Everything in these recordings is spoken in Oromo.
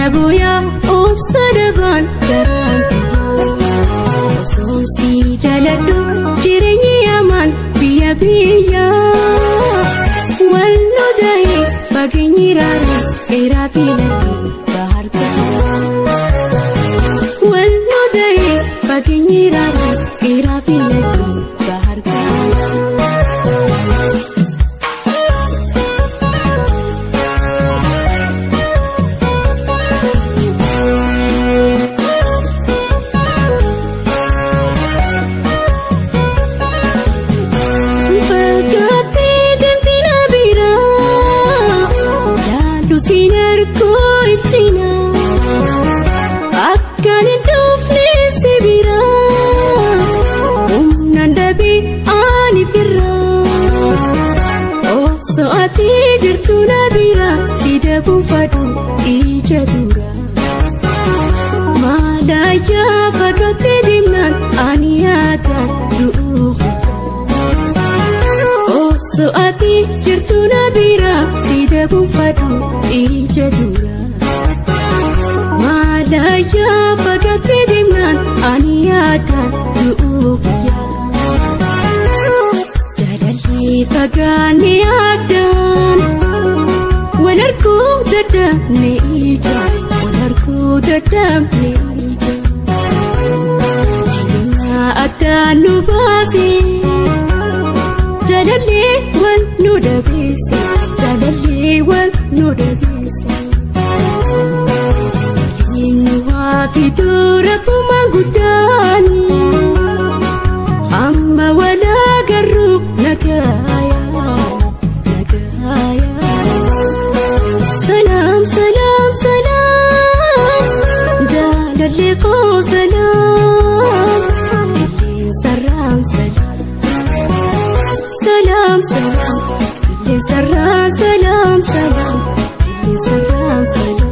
Nabuya obsadaban garaan osoo si jaaladhu jireenyi amaan biyya biyya wal loda'e fageenyi raara dheeraa filatee bahar wal loda'e fageenyi raara dheeraa filatee bahar. Buufadhu ija dura Maalaayaa fagaatee deemnaan ani yaadaan du'uu osoo ati jirtu na bira sida buufadhu ija dura Maalaayaa fagaatee deemnaan ani yaadaan du'uu jaalalli fagaanne yaadaan. Walarkuu dadhabne ija, walarkuu dadhabne ija. Jireenya addaan nu baase, jaalallee wal nu dhabeesse, jaalallee wal nu dhabeesse. Waliin nu haa fiduu rabbumaan guddaani, amma wal agarru nagaayaa, nagaayaa. Salam, salam, salam, jaalalli koo salam, qilleensarraan salam, salam, salam, qilleensarraan salam, salam, qilleensarraan salam.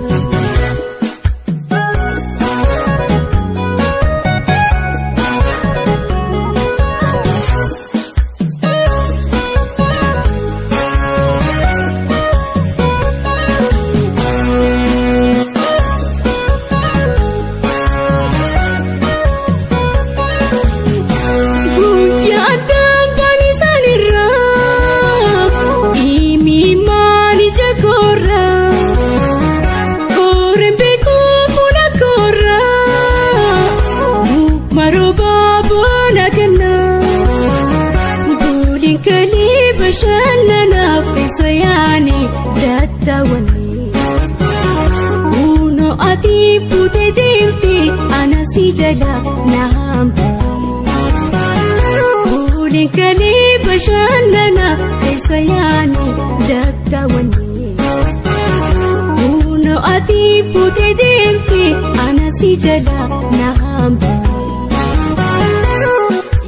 Bashannanaaf teessoo yaani daddaawwanni Uunoo ati fuutee deemtee ana si jala na hambifte. Buliin kalee bashannanaaf teessoo yaani daddaawwanni Uunoo ati fuutee deemtee ana si jala na hambifte.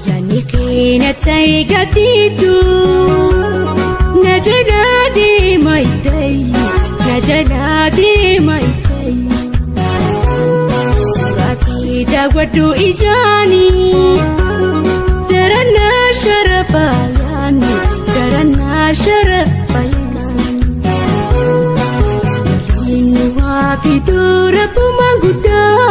Yaanni keenya ta'e gadiitu. Najala deema ittayi, najala deema ittayi. Suuraa daawwadhu ijaani, darannaa sharafa yaani, darannaa sharafa yaani. Waliin nu haa fiduu rabbumaan guddaa.